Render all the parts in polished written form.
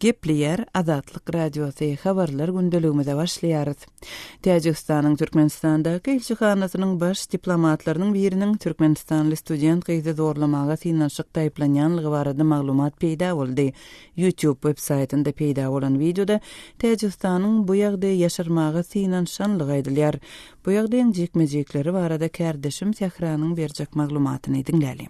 Gepleýär Azatlyk Radiosy, Habarlar gündeligimize başlaýarys. Täjigistanyň Türkmenistandaky ilçihanasynyň baş diplomatlarynyň biriniň türkmenistanly student gyzy zorlamaga synanyşykda aýyplanýanlygy barada maglumat peýda boldy. YouTube web saýtynda peýda bolan wideoda Täjigistanyň bu ýagdaýy ýaşyrmaga synanyşanlygy aýdylýar. Bu ýagdaýyň jikme-jikleri barada kärdeşim Sähranyň berjek maglumatyny diňläliň.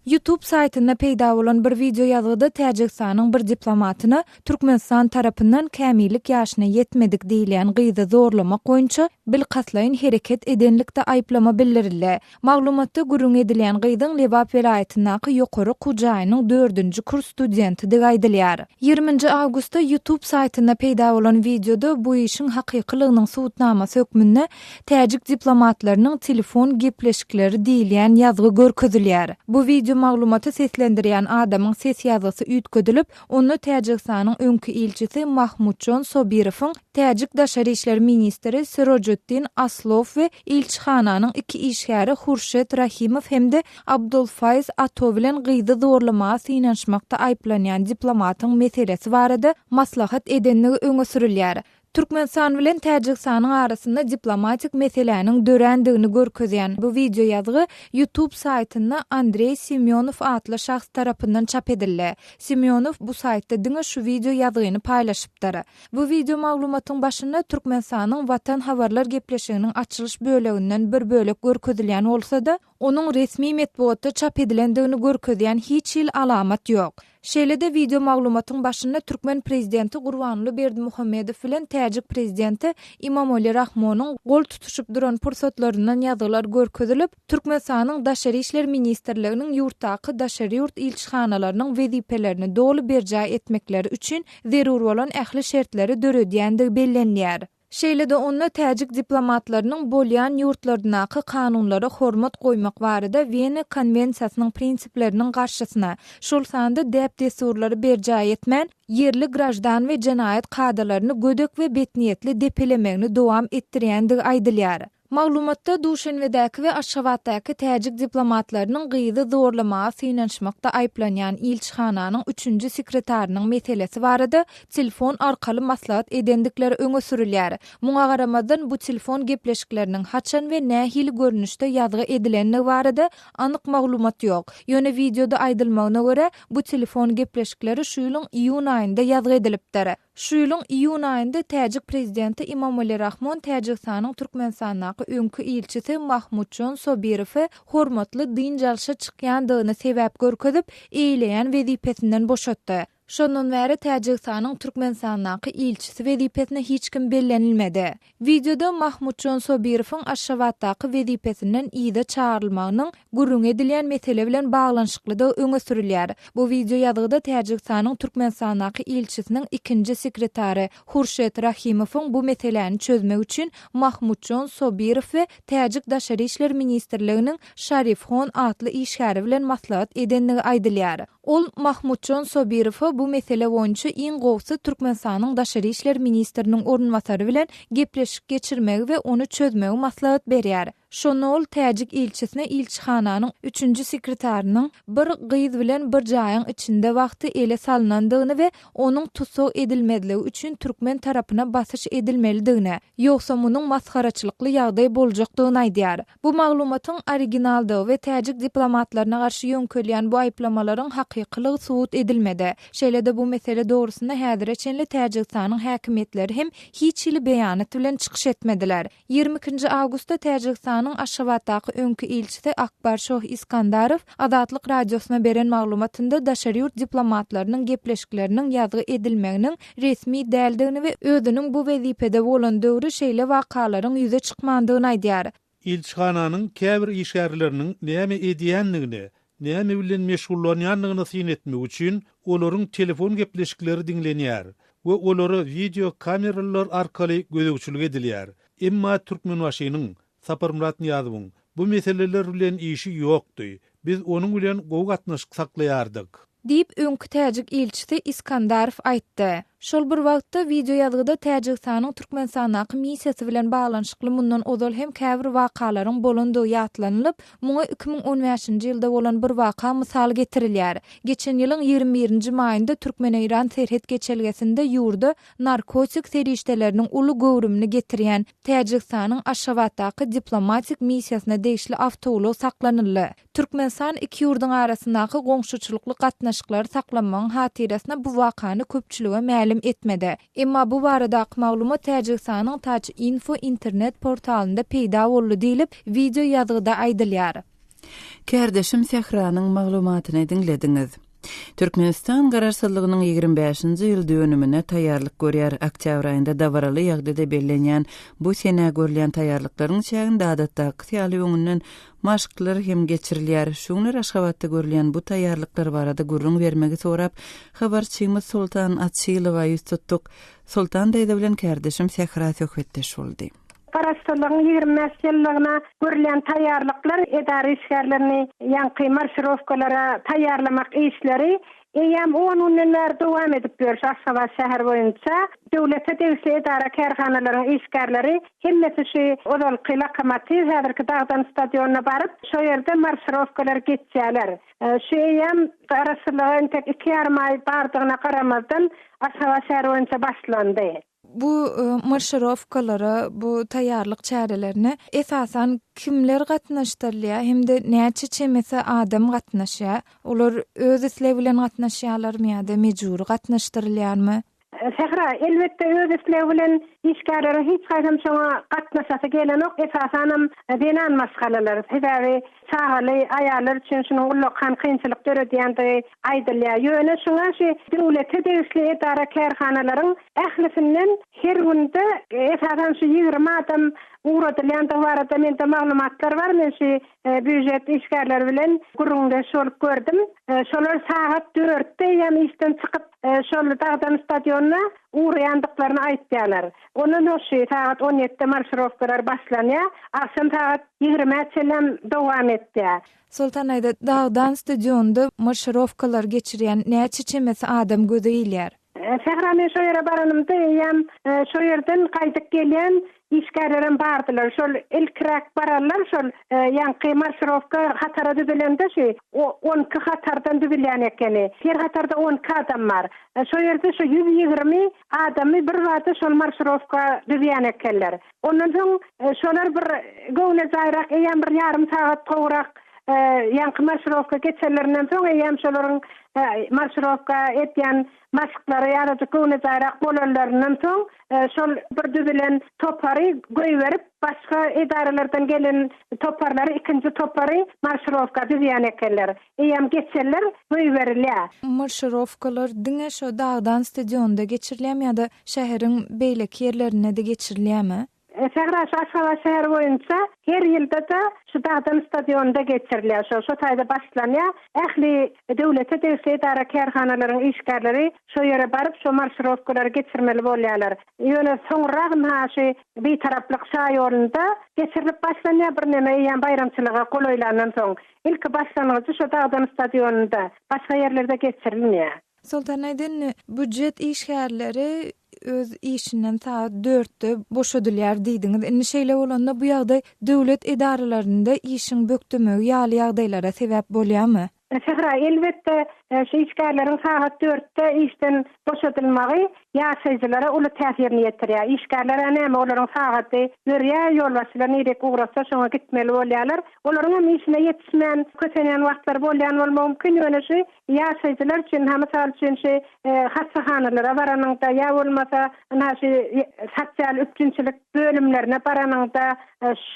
YouTube saýtynda peýda bolan bir wideoýazgyda Täjigistanyň bir diplomatyna Türkmenistan tarapyndan kämillik ýaşyna ýetmedik diýilýän gyzy zorlamak boýunça bilkastlaýyn hereket edenlikde aýyplama bildirildi. Maglumatda gürrüňi edilýän gyzyň Lebap welaýatyndaky ýokary okuw jaýynyň dördünji kurs studentidigi aýdylýar. Ýigriminji awgustda YouTube saýtynda peýda bolan wideoda bu işiň hakykylygynyň subutnamasy hökmünde Täjik diplomatlarynyň telefon gepleşikleri diýilýän ýazgy görkezilýär. Bu wideo maglumaty seslendirýän adamyň ses ýazgysy üýtgedilip, onda Täjigistanyň öňki ilçisi Mahmudjon Sobirowyň täjik daşary işler ministri Sirojiddin Aslow we ilçihananyň iki işgäri Hurşet Rahimow hem-de Abdulfaýz Ato bilen gyzy zorlamaga synanyşmakda aýyplanýan diplomatyň meselesi barada maslahat edenligi öňe sürülýär. Türkmenistan bilen Täjigistanyň arasynda diplomatik meseläniň dörändigini görkezýän bu wideoýazgy YouTube saýtynda Andreý Semýonow atly şahs tarapyndan çap edildi. Semýonow bu saýtda diňe şu wideoýazgyny paýlaşypdyr. Bu wideo maglumatyň başynda Türkmenistanyň Watan habarlar gepleşiginiň açylyş böleginden bir bölek görkezilýän bolsa-da, onuň resmi metbugatda çap edilendigini görkezýän hiç hili alamat ýok. Şeýle-de wideo maglumatyň başynda türkmen prezidenti Gurbanguly Berdimuhamedow bilen täjik prezidenti Imomali Rahmonyň gol tutuşyp duran pursatlaryndan ýazgylar görkezilip, Türkmenistanyň Daşary işler ministrliginiň ýurtdaky daşary ýurt ilçihanalarynyň wezipelerini doly berjaý etmekleri üçin zerur bolan ähli şertleri döredýändigi bellenilýär. Şeýle-de onda täjik diplomatlarynyň bolýan ýurtlaryndaky kanunlara hormat goýmak barada Wena konwensiýasynyň prinsipleriniň garşysyna, şol sanda däp-dessurlary berjaý etmän, ýerli graždan we jenaýat kadalaryny gödek we betniýetli depelemegini dowam etdirýändigi aýdylýar. Maglumatda Duşenbedäki we Aşgabatdaky täjik diplomatlarynyň gyzy zorlamaga synanyşmakda aýyplanýan ilçihananyň üçünji sekretarynyň meselesi barada telefon arkaly maslahat edendikleri öňe sürülýär. Muňa garamazdan, bu telefon gepleşikleriniň haçan we nähili görnüşde ýazgy edilendigi barada anyk maglumat ýok. Ýöne wideoda aýdylmagyna görä, bu telefon gepleşikleri şu ýylyň iýun aýynda ýazgy edilipdir. Şu ýylyň iýun aýynda täjik prezidenti Imomali Rahmon Täjigistanyň Türkmenistandaky öňki ilçisi Mahmudjon Sobirowy hormatly dynç alşa çykýandygyny sebäp görkezip, eýeleýän wezipesinden boşatdy. Şondan bäri Täjigistanyň Türkmenistandaky ilçisi wezipesine hiç kim bellenilmedi. Wideoda Mahmutjon Sobirowyň Aşgabatdaky wezipesinden yza çagyrylmagynyň gürrüňi edilýän mesele bilen baglanyşyklydygy öňe sürülýär. Bu wideoýazgyda Täjigistanyň Türkmenistandaky ilçisiniň ikinji sekretary Hurşet Rahimowyň bu meseläni çözmek üçin Mahmutjon Sobirow we Täjik Daşary işler ministrliginiň Şarifhon atly işgäri bilen maslahat edendigi aýdylýar. Ol Mahmutjon Sobirowa bu mesele boýunça iň gowusy Türkmenistanyň daşary işler ministriniň orunbasary bilen gepleşik geçirmegi we ony çözmegi maslahat berýär. Şonda ol täjik ilçisine ilçihananyň üçünji sekretarynyň bir gyz bilen bir jaýyň içinde wagty ele salnandygyny we onuň tussag edilmezligi üçin türkmen tarapyna basyş edilmelidigini, ýogsa munuň masgaraçylykly ýagdaý boljakdygyny aýdýar. Bu maglumatyň originaldygy we täjik diplomatlaryna garşy ýöňkelýän bu aýyplamalaryň hakykylygy subut edilmedi. Şeýle-de bu mesele dogrusynda häzire çenli Täjigistanyň häkimiýetleri hem hiç hili beýanat bilen çykyş etmediler. Ýigrimi ikinji awgustda Täjigistanyň Aşgabatdaky öňki ilçisi Akbarşoh Iskandarow Azatlyk Radiosyna beren maglumatynda daşary ýurt diplomatlarynyň gepleşikleriniň ýazgy edilmeginiň resmi däldigini we özüniň bu wezipede bolan döwri şeýle wakalaryň ýüze çykmandygyny aýdýar. Ilçihananyň käbir işgärleriniň näme edýändigine, näme bilen meşgullanýandygyna syn etmek üçin olaryň telefon gepleşikleri diňlenýär we olara wideo kameralar arkaly gözegçilik edilýär. Emma Türkmenbaşynyň, Saparmyrat Nyýazowyň, bu meseleler bilen işi ýokdy. Biz onuň bilen gowy gatnaşyk saklaýardyk. Diýip, öňki täjik ilçisi Iskandarow aýtdy. Şol bir wagtda, wideoýazgyda Täjigistanyň Türkmenistandaky missiýasy bilen baglanyşykly mundan ozal hem käbir wakalaryň bolandygy ýatlanylyp, muňa 2015-nji ýylda bolan bir waka mysal getirilýär. Geçen ýylyň 21-nji maýynda türkmen-eýran serhet geçelgesinde ýurda narkotik serişdeleriniň uly göwrümini getirýän Täjigistanyň Aşgabatdaky diplomatik missiýasyna degişli awtoulag saklanyldy. Türkmenistan iki ýurduň arasyndaky goňşuçylykly gatnaşyklary saklamagyň hatyrasyna bu wakany köpçülige mälim etmedi. Emma bu baradaky maglumat Täjigistanyň Taj-Info internet portalynda peýda boldy diýlip, wideo ýazgyda aýdylýar. Kärdeşim Sähranyň maglumatyny diňlediňiz. Türkmenistan Garaşsyzlygynyň 25-nji ýyl dönümine taýýarlyk görýär. Oktýabr aýynda dabaraly ýagdaýda bellenýän bu senä görülýän taýýarlyklaryň çäginde adatdakysy ýaly öňünden maşklar hem geçirilýär. Şu günler Aşgabatda görülýän bu taýýarlyklar barada gürrüň bermegi sorap, habarçymyz Soltan Açylowa ýüz tutduk. Soltan daýza bilen kärdeşim Sähra söhbetdeş boldy. Garaşsyzlygyň 25 ýyllygyna görülýän taýýarlyklar, edara işgärlerini ýaňky marşirowkalara taýýarlamak işleri eýýäm on günden bäri dowam edip ýör şu Aşgabat şäheri boýunça. Döwlete degişli edara-kärhanalaryň işgärleri hemmesi şu ozalky Lokomotiw, häzirki Dagdan stadionyna baryp, şo ýerde marşirowkalary geçýärler. Şu eýýäm Garaşsyzlyga entek iki ýarym aý bardygyna garamazdan, Aşgabat şäheri boýunça başlandy. Bu marşirowkalara, bu taýýarlyk çärelerine esasan kimler gatnaşdyrylýar hem-de näçe çemesi adam gatnaşýar? Olar öz islegi bilen gatnaşýarlarmy ýa-da mejbury gatnaşdyrylýarmy? Sähra, elbetde öz islegi bilen işgärleriň hiç haýsam şoňa gatnaşasy gelenok, esasanam zenan maşgalalar. Sebäbi çagaly aýallar üçin şunuň ullakan kynçylyk döredýändigi aýdylýar. Ýöne şuňa şu döwlete degişli edara-kärhanalaryň ählisinden her günde esasan şu 20 adam ugradylýandygy barada mende maglumatlar bar. Men şu býujet işgärleri bilen gürrüňdeş bolup gördüm. Şolar sagat dörtde eýýäm işden çykyp, şol Dagdan stadionyna ugraýandyklaryny aýtýarlar. Ondan soň şu sagat on ýedide marşirowkalar başlanýar. Agşam sagat ýigrimä çenlem dowam etýär. Soltan aýda, Dagdan stadionynda marşirowkalar geçirýän näçe çemesi adam göze ilýär? Sähra men şo ýere baranymda eýýäm şo ýerden gaýdyp gelýän işgärlerem bardylar. Şol ilkiräk baranlar şol ýaňky marşirowka hatara düzülende şu 12 hatardan düzülýän ekeni. Her hatarda 12 adam bar. Şo ýerde şu 120 adamy bir bada şol marşirowka düzýän ekenler. Ondan soň şolar bir göwnejaýrak eýýäm bir ýarym sagat gowrak ýaňky marşirowka geçenlerinden soň eýýäm şolaryň marşirowka edýän maşklary azajyk göwnejaýrak bolanlaryndan soň şol bir düzülen topary goýberip başga edaralardan gelen toparlary ikinji topary marşirowka düzýän ekenler. Eýýäm geçenler goýberilýär. Marşirowkalar diňe şo Dagdan stadionynda geçirilýärmi ýa-da şäheriň beýleki ýerlerinde-de geçirilýärmi? Sähra şu Aşgabat şäheri boýunça her ýylda-da şu Dagdan stadionynda geçirilýär. Şo şo taýda başlanýar. Ähli döwlete degişli edara-kärhanalaryň işgärleri şo ýere baryp, şo marşirowkalary geçirmeli bolýarlar. Ýöne soňrak ynha şu Bitaraplyk şaýolunda geçirilip başlanýar, birneme eýýäm baýramçylyga golaýlandan soň. Ilki başlangyjy şo Dagdan stadionynda, başga ýerlerde geçirilmeýär. Soltan aýdan, býujet işgärleri öz işinden sagat dörtde boşadylýar diýdiňiz. Indi şeýle bolanda bu ýagdaý döwlet edaralarynda işiň bökdemegi ýaly ýagdaýlara sebäp bolýarmy? Sähra, elbetde, şu işgärleriň sagat dörtde işden boşadylmagy ýaşaýjylara uly täsirini ýetirýär. Işgärler-ä näme, olaryň sagady ýörýär, ýolbaşçylar nirek ugratsa şoňa gitmeli bolýarlar. Olaryň hem işine ýetişmän kösenýän wagtlary bolýan bolmagy mümkin, ýöne şu ýaşaýjylar üçin, ha mysal üçin şu hassahanalara baranyňda ýa bolmasa ynha şu sosial üpjünçilik bölümlerine baranyňda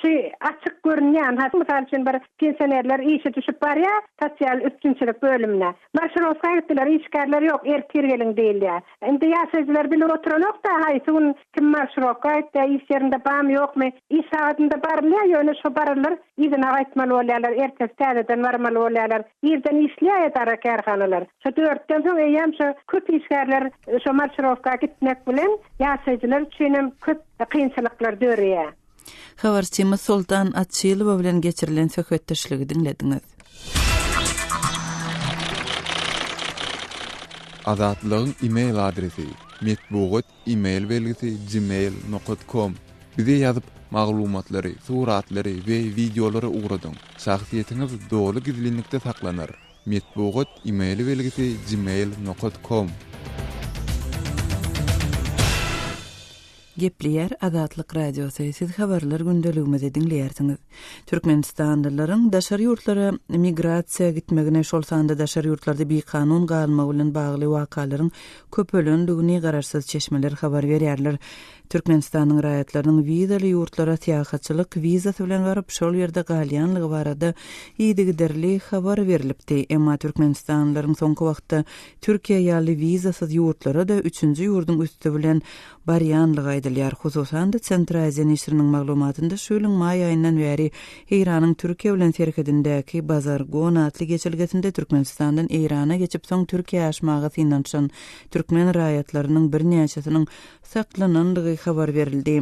şu açyk görünýän, ha mysal üçin bir pensionerler işi düşüp barýar sosial üpjünçilik bölümine. Marşirowka gitdiler, işgärler ýok, ertir geliň diýilýär. Indi ýaşaýjylar bilip oturanok-da, haýsy gün kim marşirowka gitýär, iş ýerinde barmy, ýokmy. Iş sagadynda barylýar, ýöne şo baranlar yzyna gaýtmaly bolýarlar, ertesi täzeden barmaly bolýarlar. Irden işleýär edara-kärhanalar. Şo dörtden soň eýýäm şo köp işgärler şo marşirowka gitmek bilen ýaşaýjylar üçinem köp kynçylyklar döreýär. Habarçymyz Soltan Açylowa bilen geçirilen söhbetdeşligi diňlediňiz. Azatlygyň e-mail adresi, metbugat e-mail belgisi gmail nokat kom. Bize ýazyp, maglumatlary, suratlary we wideolary ugradyň. Şahsyýetiňiz doly gizlinlikde saklanar. Metbugat e-mail belgisi gmail nokat kom. Gepleýär Azatlyk Radiosy, siz habarlar gündeligimizi diňleýärsiňiz. Türkmenistanlylaryň daşary ýurtlara migrasiýa gitmegine, şol sanda daşary ýurtlarda bikanun galmagy bilen bagly wakalaryň köpelendigini garaşsyz çeşmeler habar berýärler. Türkmenistanyň raýatlarynyň wizaly ýurtlara syýahatçylyk wizasy bilen baryp, şol ýerde galýanlygy barada yzygiderli habar berlipdi. Emma türkmenistanlylaryň soňky wagtda Türkiýe ýaly wizasyz ýurtlara-da üçünji ýurduň üsti bilen barýanlygy aýdylýar. Hususan-da, Centraziýa neşiriniň maglumatynda şu ýylyň maý aýyndan bäri Eýranyň Türkiýe bilen serhedindäki Bazargon atly geçelgesinde Türkmenistandan Eýrana geçip soň Türkiýä aşmaga synanyşan türkmen raýatlarynyň birnäçesiniň saklanandygy habar berildi.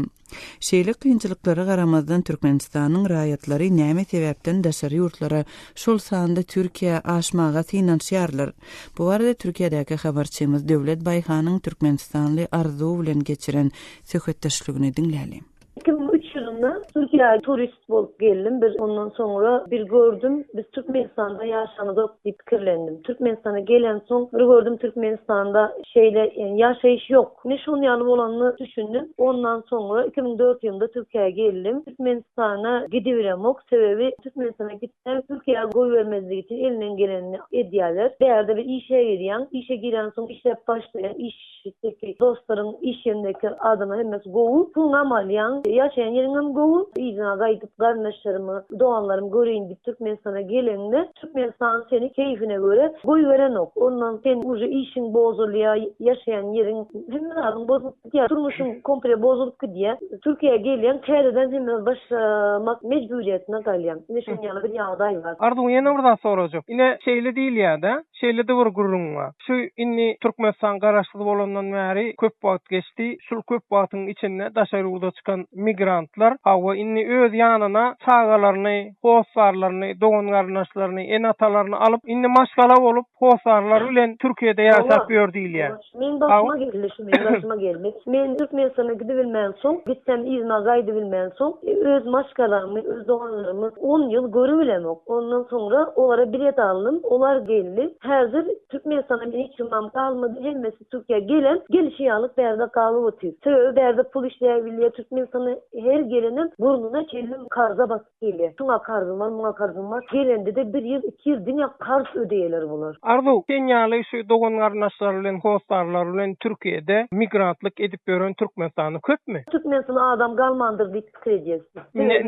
Şeýle kynçylyklara garamazdan Türkmenistanyň raýatlary näme sebäpden daşary ýurtlara, şol sanda Türkiýä aşmaga synanyşýarlar? Bu barada Türkiýedäki habarçymyz Döwlet Baýhanyň türkmenistanly Arzuw bilen geçiren söhbetdeşligini diňläliň. 2003 ýylynda Türkiýä turist bolup geldim. Bir ondan soňra bir gördüm, biz Türkmenistanda ýaşamyzok diýip pikirlendim. Türkmenistana gelensoň bir gördüm Türkmenistanda şeýle ýaşaýyş ýok. Ine şon ýaly bolanyny düşündim. Ondan soňra 2004 ýylynda Türkiýä geldim. Türkmenistana gidiberemok. Sebäbi Türkmenistana gitsem Türkiýä goýbermezlik üçin elinden gelenini edýärler. Bärde bir işe girýäň. Işe girensoň işläp başlaýaň. Işdeki dostlaryň, iş ýerindäki adamlar hemmesi gowy. Puluňam alýaň. Ýaşaýan ýeriňem gowy. Yzyňa gaýdyp garyndaşlarymy, doganlarymy göreýin diýip Türkmenistana geleňde Türkmenistan seni keýfine görä goýberenok. Ondan sen uje işiň bozulýar, ýaşaýan ýeriň, hemme zadyň bozulyp gidýär, durmuşyň komple bozulyp gidýär. Türkiýä gelýäň, täzeden hemme zat başlamak mejburyýetine galýaň. Ine şonuň ýaly bir ýagdaý bar. Arzuw ýene bir zat sorajak. Ine şeýle diýilýär-de, şeýle-de bir gürrüň bar. Şu indi Türkmenistan garaşsyz bolandan bäri köp wagt geçdi. Şul köp wagtyň içinde daşary ýurda çykan migrantlar hawa indi öz ýanyna çagalaryny, hossarlaryny, dogan-garyndaşlaryny, ene-atalaryny alyp, indi maşgala bolup hossarlary bilen Türkiýede ýaşap ýör diýilýär. Meň başyma geldi şu meň başyma geldi. Men Türkmenistana gidibilmänsoň, gitsem yzyma gaýdybilmänsoň, öz maşgalamy, öz doganlarymy on ýyl görübilemok. Ondan soňra olara bilet aldym, olar geldi. Häzir Türkmenistanda meniň hiç ymam galmady, hemmesi Türkiýä gelen, gelişi ýalyk bärde galyp otyr. Sebäbi bärde pul işläbilýär, Türkmenistana her gelenem burnuna çenli karza batyp gelýär. Şuňa karzym bar, muňa karzym bar. Gelende-de bir ýyl, iki ýyl diňe karz ödeýärler bular. Arzuw, sen ýaly şu dogan-garyndaşlary bilen, hossarlary bilen Türkiýede migrantlyk edip ýören türkmenistanly köpmi? Türkmenistanda adam galmandyr diýip pikir edýäs.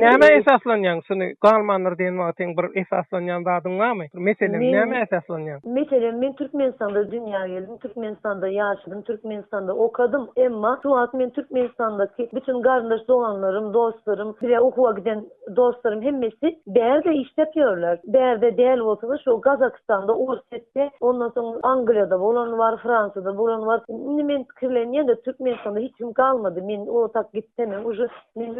Nämä esaslanýaň şuny galmandyr diýen wagtyň bir esaslanýan zadyň barmy? Meselem, nämä esaslanýaň? Meselem, men Türkmenistanda dünýä geldim, Türkmenistanda ýaşadym, Türkmenistanda okadym. Emma şu wagt men Türkmenistandaky bütün garyndaş doganlarym, dostlarym, bile okuwa giden dostlarym hemmesi bärde işläp ýörler. Bärde däl bolsa-da şu Gazagystanda, Orsýetde, ondan soň Angliýada bolany bar, Fransiýada bolany bar. Indi men pikirlenýän-de Türkmenistanda hiç kim galmady. Men o tak gitsemem uje Men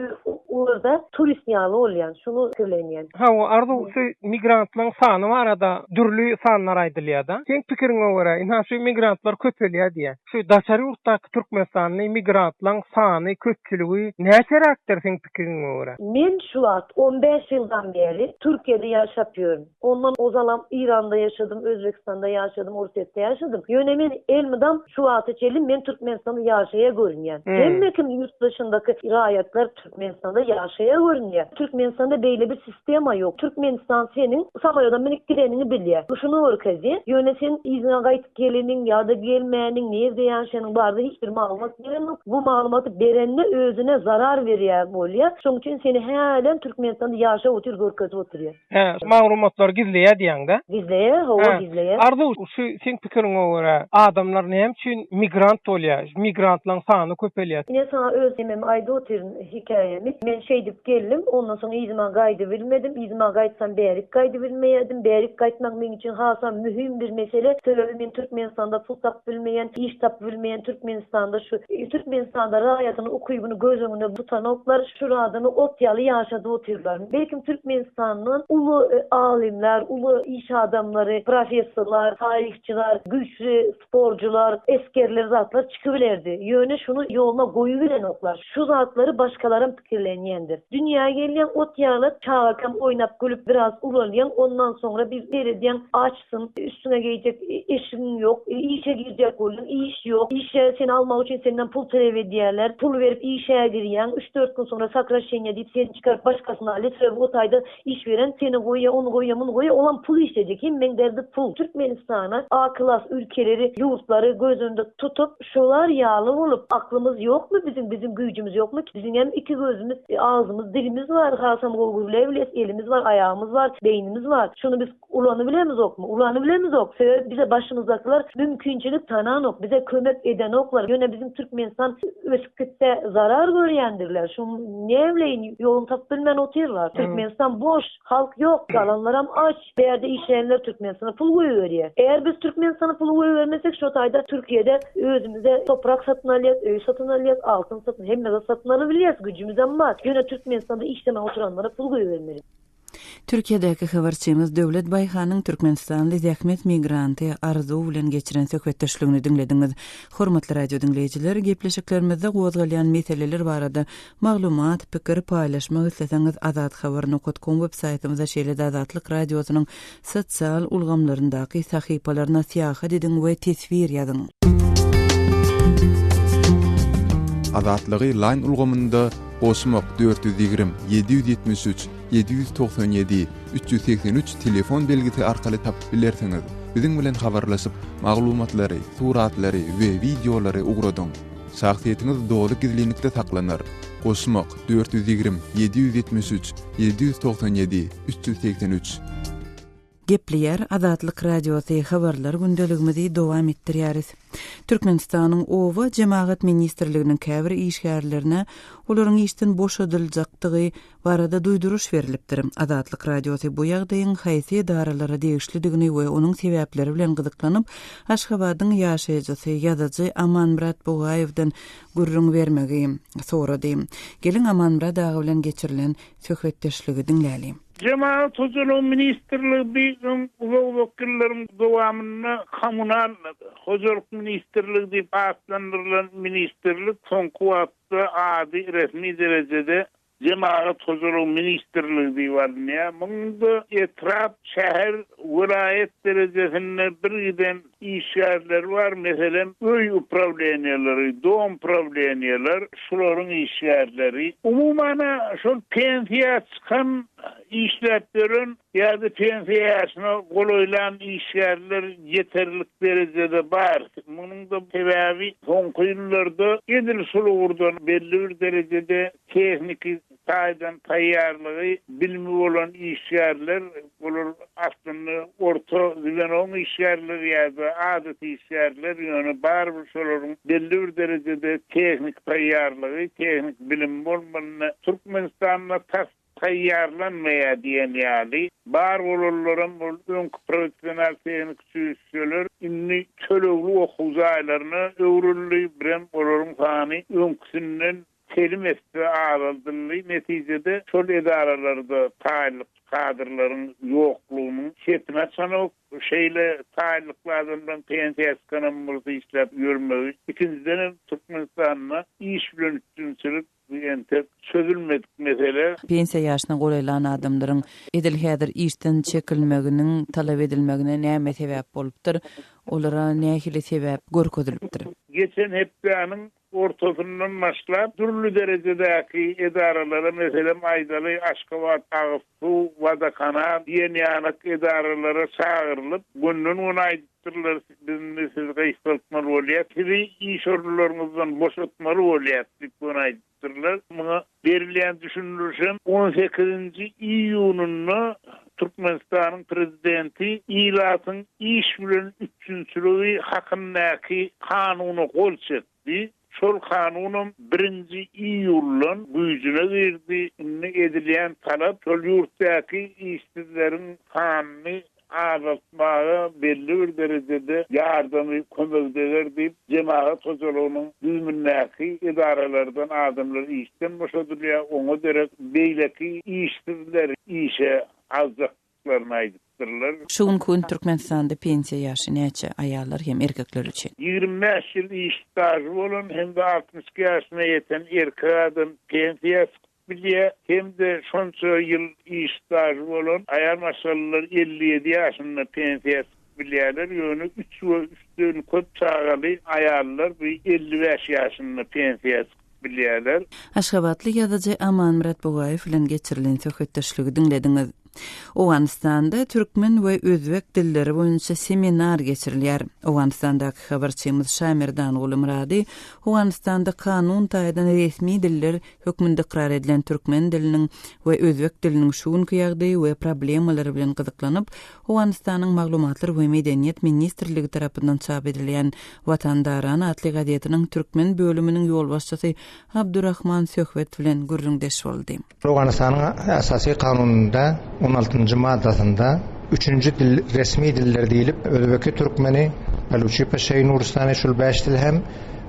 olarda turist ýaly bolýan, şuny pikirlenýän. Hawa, Arzuw, şu migrantlaryň sany barada dürli sanlar aýdylýar-da. Seň pikiriňe görä, ynha şu migrantlar köpelýär diýýän. Şu daşary ýurtdaky türkmenistanly migrantlaryň sany, köpçüligi näçeräkdir seň pikiriňe görä? Men şu wagt 15 ýyldan bäri Türkiýede ýaşap ýörün. Ondan ozalam Eýranda ýaşadym, Özbegistanda ýaşadym, Orsýetde ýaşadym. Ýöne men elmydam şu wagta çenli men Türkmenistanda ýaşaýa görünýän. Hemme kim ýurt daşyndaky raýatlar Türkmenistanda ýaşaýa görünýär. Türkmenistanda beýle bir sistema ýok. Türkmenistan seniň samolýoda münüp gideniňi bilýär. Bu şuny görkezýär. Ýöne sen yzyňa gaýtyp geleniň ýa-da gelmäniň, nirde ýaşanyň barada hiç bir maglumat berenok. Bu maglumaty berende özüne zarar berýär bolýar. Şonuň üçin seni hälem Türkmenistanda ýaşap otyr görkezip otyrýar. Hä, maglumatlary gizleýär diýýäň-dä? Gizleýär, hawa, gizleýär. Arzuw, şu seň pikiriňe görä, adamlar näme üçin migrant bolýar? Migrantlaryň sany köpelýär. Ine saňa öz nememi aýdyp otyryn, hekaýamy. Men şeýdip geldim, ondan soň yzyma gaýdybilmedim. Yzyma gaýtsam bärik gaýdybilmeýärdim. Bärik gaýtmak meň üçin hasam möhüm bir mesele. Sebäbi men Türkmenistanda pul tapyp bilmeýän, iş tapyp bilmeýän, Türkmenistanda şu Türkmenistanda raýatynyň ukybyny göz öňüne tutanoklar. Şul adamy ot ýaly ýaşadyp otyrlar. Belkim Türkmenistandan uly alymlar, uly iş adamlary, professorlar, taryhçylar, güýçli sporcular, esgerler zatlar çykybilerdi. Ýöne şuny ýoluna goýubilenoklar. Şu zatlary başgalaram pikirlenýändir. Dünýä gelýäň ot ýaly çagakam oýnap gülüp biraz ulalýaň ondan soňra bir seredýäň açsyň üstüňe geýjek eşigiň ýok işe girjek bolýaň iş ýok işe seni almak üçin senden pul talap edýärler pul berip işe girýäň üç dört gün soňra sokraşeniýe diýip seni çykaryp başgasyny alýar sebäbi o taýda Iş beren seni goýýa, ony goýýa, muny goýýa, olam pul işlejek. Hemmeň derdi pul. Türkmenistana A klas ülkeleri, ýurtlary göz öňünde tutup, şolar ýaly bolup, aklymyz ýokmy biziň, biziň güýjümiz ýokmy? Biziňem iki gözümiz, agzymyz, dilimiz bar, hasam gowy gürläbilýäs, elimiz bar, aýagymyz bar, beýnimiz bar. Şuny biz ulanybilemizokmy? Ulanybilemizok. Sebäbi bize başymyzdakylar mümkinçilik tananok, bize kömek edenoklar. Ýöne biziň Türkmenistan ösüp gitse zarar görýändirler. Şuň näbileýin ýoluny tapyp bilmän otyrlar. Türkmenistan boş, halk ýok, galanlaram aç. Bärde işleýänler Türkmenistana pul goýberýär. Eger biz Türkmenistana pul goýbermesek şo taýda Türkiýede özümize toprak satyn alýas, öý satyn alýas, altyn satyn, hemme zat satyn alybilýäs, güjümizem bar. Ýöne Türkmenistanda işlemän oturanlara pul goýbermeli. Türkiýedäki habarçymyz Döwlet Baýhanyň türkmenistanly zähmet migranty Arzuw bilen geçiren söhbetdeşligini diňlediňiz. Hormatly radio diňleýjiler, gepleşiklerimizde gozgalýan meseleler barada maglumat, pikir paýlaşmak isleseňiz azathabar nokat kom web saýtymyza şeýle-de Azatlyk Radiosynyň sosial ulgamlaryndaky sahypalaryna syýahat ediň we teswir ýazyň. Azatlygy Line ulgamynda goşmak 420 773 797 383 telefon belgisi arkaly tapyp bilersiňiz. Biziň bilen habarlaşyp, maglumatlary, suratlary we wideolary ugradyň. Şahsyýetiňiz doly gizlinlikde saklanar. Goşmak 420 773 797 383. Gepleýär Azatlyk Radiosy habarlar gündeligimizi dowam etdirýäris. Türkmenistanyň Oba jemagat ministrliginiň käbir işgärlerine olaryň işden boşadyljakdygy barada duýduryş berlipdir. Azatlyk Radiosy bu ýagdaýyň haýsy edaralara degişlidigini we onuň sebäpleri bilen gyzyklanyp, Aşgabadyň ýaşaýjysy, ýazyjy Amanmyrat Bugaýewden gürrüň bermegi sorady. Geliň Amanmyrat aga bilen geçirilen söhbetdeşligi diňläliň. Jemagat hojalygy ministrligi bi öň uzak-uzak ýyllaryň dowamynda Kommunal hojalyk ministrligi diýip atlandyrylan ministrlik soňky wagtda ady resmi derejede Jemagat hojalygy ministrligi diýip alynýar. Munda etrap, şäher, welaýat derejesinde birgiden işgärleri bar. Meselem, öý uprawleniýeleri, dom prawleniýeler, şularyň işgärleri. Umuman-a, şol pensiýa çykan, işläp ýören ýa-da pensiýa ýaşyna golaýlan işgärler ýeterlik derejede bar. Munuň-da sebäbi soňky ýyllarda edil şol ugurdan belli bir derejede tehniki taýdan taýýarlygy, bilimi bolan işgärler, olar aslynda orta zwenoň işgärleri ýa-da adaty işgärler, ýöne barybir şolaryň belli bir derejede tehniki taýýarlygy, tehniki bilimi bolmalyny Türkmenistanda tas taýýarlanmaýar diýen ýaly, bar bolanlaram ol öňki professional tehniki uçilişşeler indi tölegli okuw jaýlaryna öwrüldi, birem olaryň sany öňküsinden telim esse azaldyldy, netijede şol edaralarda taýynlyk kadrlaryň ýoklugynyň çetini açanok, şeýle taýynlykly adamlaryň pensiýa çykanam bolsa işläp ýörmegi, ikinjidenem Türkmenistanda iş bilen üpjünçilik Bu entek çözülmedik mesele. Pensiýa ýaşyna golaýlan adamlaryň edil häzir işden çekilmeginiň talap edilmegine näme sebäp bolupdyr? Olara nähili sebäp görkezilipdir? Geçen hepdäniň ortasyndan başlap, dürli derejedäki edaralara, meselem, aýdaly, Aşgabat agyz suw, Wodokanal diýen ýanak edaralara çagyrylyp, gönden-göni aýdypdyrlar, biz indi sizi gysgaltmaly bolýas, sizi iş orunlaryňyzdan boşatmaly bolýas diýip göni aýdypdyrlar. Muňa berilýän düşündirişem on sekizinji iýunynda Türkmenistanyň Prezidenti ilatyň iş bilen üpjünçiligi hakyndaky kanuna gol çekdi. Şol kanunam birinji iýuldan güýjüne girdi. Indi edilýän talap şol ýurtdaky işsizleriň sanyny. azaltmaga belli bir derejede ýardamy, kömegi deger diýip, jemagat hojalygynyň düzümindäki edaralardan adamlar işden boşadylýar, oňa derek beýleki işsizleri işe aljakdyklaryny aýdypdyrlar. Şu günki gün Türkmenistanda pensiýa ýaşy näçe, aýallar hem erkekler üçin? 25 ýyl iş stažy bolan hem-de 62 ýaşyna ýeten erkek adam pensiýa çykyp bilýär hem-de şonça ýyl iş stažy bolan aýal maşgalalar 57 ýaşynda pensiýa çykyp bilýärler, ýöne üç we üçden köp çagaly aýallar bu 55 ýaşynda pensiýa çykyp bilýärler. Aşgabatly ýazyjy Amanmyrat Bugaýew bilen geçirilen söhbetdeşligi diňlediňiz. Owganystanda türkmen we özbek dilleri boýunça seminar geçirilýär. Owganystandaky habarçymyz Şamerdanguly Myrady Owganystanda kanun taýdan resmi diller hökmünde ykrar edilen türkmen diliniň we özbek diliniň şu günki ýagdaýy we problemalary bilen gyzyklanyp, Owganystanyň Maglumatlar we medeniýet ministrligi tarapyndan çap edilýän Watandaran atly gazetiniň türkmen bölüminiň ýolbaşçysy Abdurahman Söhbet bilen gürrüňdeş boldy. Owganystanyň Esasy Kanunynda on altynjy maddasynda üçünji dil resmi diller diýlip, özbeki, türkmeni, baluçi, peşeýi, nuristany şul bäş dil hem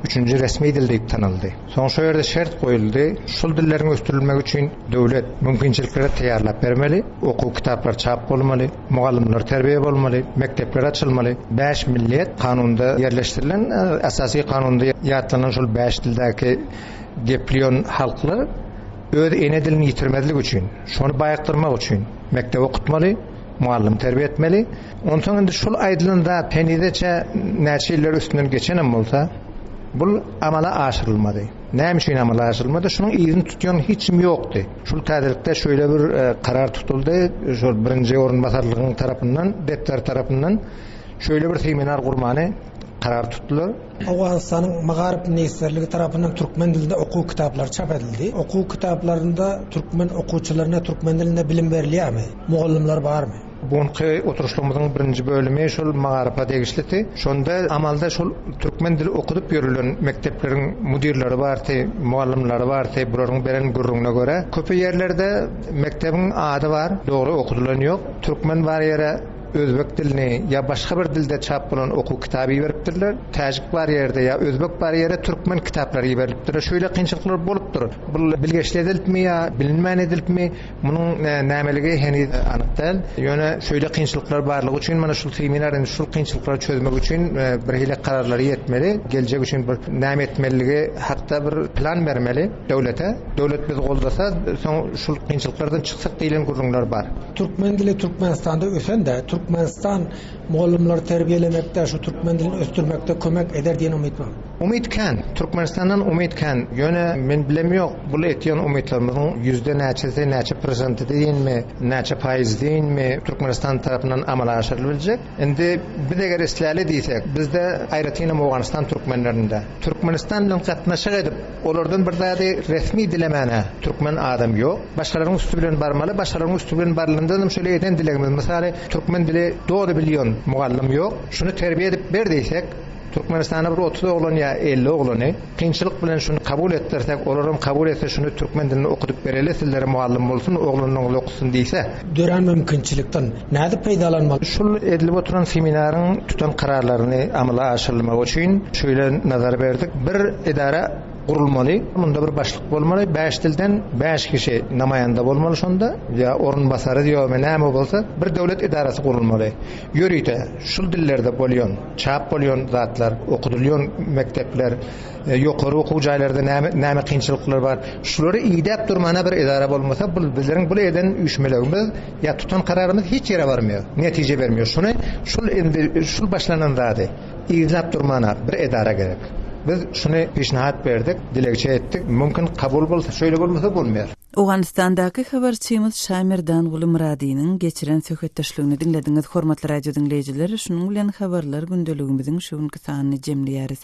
üçünji resmi dil diýip tanaldy. Soň şo ýerde şert goýuldy, şul dilleriň ösdürilmegi üçin döwlet mümkinçilikleri taýýarlap bermeli, okuw kitaplary çap bolmaly, mugallymlar terbiýe bolmaly, mekdepler açylmaly. Bäş milliýet kanunda ýerleşdirilen, Esasy Kanunda ýatlanan şol bäş dildäki gepleýän halklar öz ene dilini ýitirmezlik üçin, şony baýykdyrmak üçin mekdep okutmaly, mugallym terbiýe etmeli. Onsoň indi şol aýdylan zat henizeçe näçe ýyllar üstünden geçenem bolsa, Bul amala aşyrylmady. Näme üçin amala aşyrylmady? Şunuň yzyny tutýan hiç kim ýokdy. Şul täzelikde şeýle bir karar tutuldy, şol birinji orunbasarlygyň tarapyndan, depder tarapyndan şeýle bir seminar gurmany karar tutdular. Owganystanyň Magaryf ministrligi tarapyndan türkmen dilinde okuw kitaplary çap edildi. Okuw kitaplarynda türkmen okuwçylaryna türkmen dilinde bilim berilýärmi? Mugallymlar barmy? Bu günki oturyşlygymyzyň birinji bölümi şol magaryfa degişlidi. Şonda amalda şol türkmen dili okudyp ýörülen mekdepleriň müdirleri bardy, mugallymlary bardy, bularyň beren gürrüňine görä, köp ýerlerde mekdebiň ady bar, dogry okudylan ýok. Türkmen bar ýere özbek dilini ýa başga bir dilde çap bolan okuw kitaby iberipdirler. Täjik bar ýerde ýa özbek bar ýere türkmen kitaplary iberilipdir. Şeýle kynçylyklar bolupdyr. Bul bilgeşli edilipmi ýa bilinmän edilipmi? Munuň nämeligi heniz anyk däl. Ýöne şeýle kynçylyklar barlygy üçin mana şul seminar indi şul kynçylyklary çözmek üçin birhili kararlara ýetmeli. Geljek üçin bir näme etmeliligi hakda bir plan bermeli döwlete. Döwlet bizi goldasa, soň şul kynçylyklardan çyksak diýlen gürrüňler bar. Türkmen dili Türkmenistanda ösende, Türkmenistan mugallymlary terbiýelemekde, şu türkmen dilini ösdürmekde kömek eder diýen umyt bar. Umyt kän. Türkmenistandan umyt kän. Ýöne men bilemýok, bul etýän umytlarymyzyň ýüzde näçesi, näçe prosenti diýinmi, näçe paýyz diýinmi Türkmenistan tarapyndan amala aşyrylyp biljek. Indi biz eger isläli diýsek, bizde aýratynam Owganystan türkmenlerinde Türkmenistan bilen gatnaşyk edip, olardan bir zady resmi dilemäne türkmen adam ýok. Başgalaryň üsti bilen barmaly, başgalaryň üsti bilen barylandanam şöyle eden dilegimiz, mysaly türkmen dili doly bilýän mugallym ýok, şuny terbiýe edip ber diýsek, Türkmenistanda bir 30 oglan ýa 50 oglany kynçylyk bilen şuny kabul etdirsek, olaram kabul etse şuny türkmen dilini okudyp bereli sizlere mugallym bolsun, oglanlaryňyz okusyn diýse. Dörän mümkinçilikden nädip peýdalanmaly? Şul edilip oturan seminaryň tutan kararlaryny amala aşyrylmagy üçin şeýle nazar berdik, bir edara gurulmaly, munda bir başlyk bolmaly, bäş dilden bäş kişi namaýanda bolmaly şonda, ýa orunbasary diýomy näme bolsa, bir döwlet edarasy gurulmaly. Ýörite şul dillerde bolýan, çap bolýan zatlar, okudylýan mekdepler, ýokary okuw jaýlarda näme näme kynçylyklar bar, şulary idäp durmana bir edara bolmasa, bul bizleriň bul eden üýşmelegimiz ýa tutan kararymyz hiç ýere barmaýar, netije bermeýär. Şuny şul indi şul başlanan zady yzlap durmana bir edara gerek. Biz şuny peşnahat berdik, dilegçe etdik. Mümkin kabul bolsa, şeýle bolmasa bolmaýar. Owganystandaky habarçymyz Şamerdanguly Myradynyň geçiren söhbetdeşligini diňlediňiz. Hormatly radio diňleýjiler, şunuň bilen habarlar gündeligimiziň şu günki sanyny jemleýäris.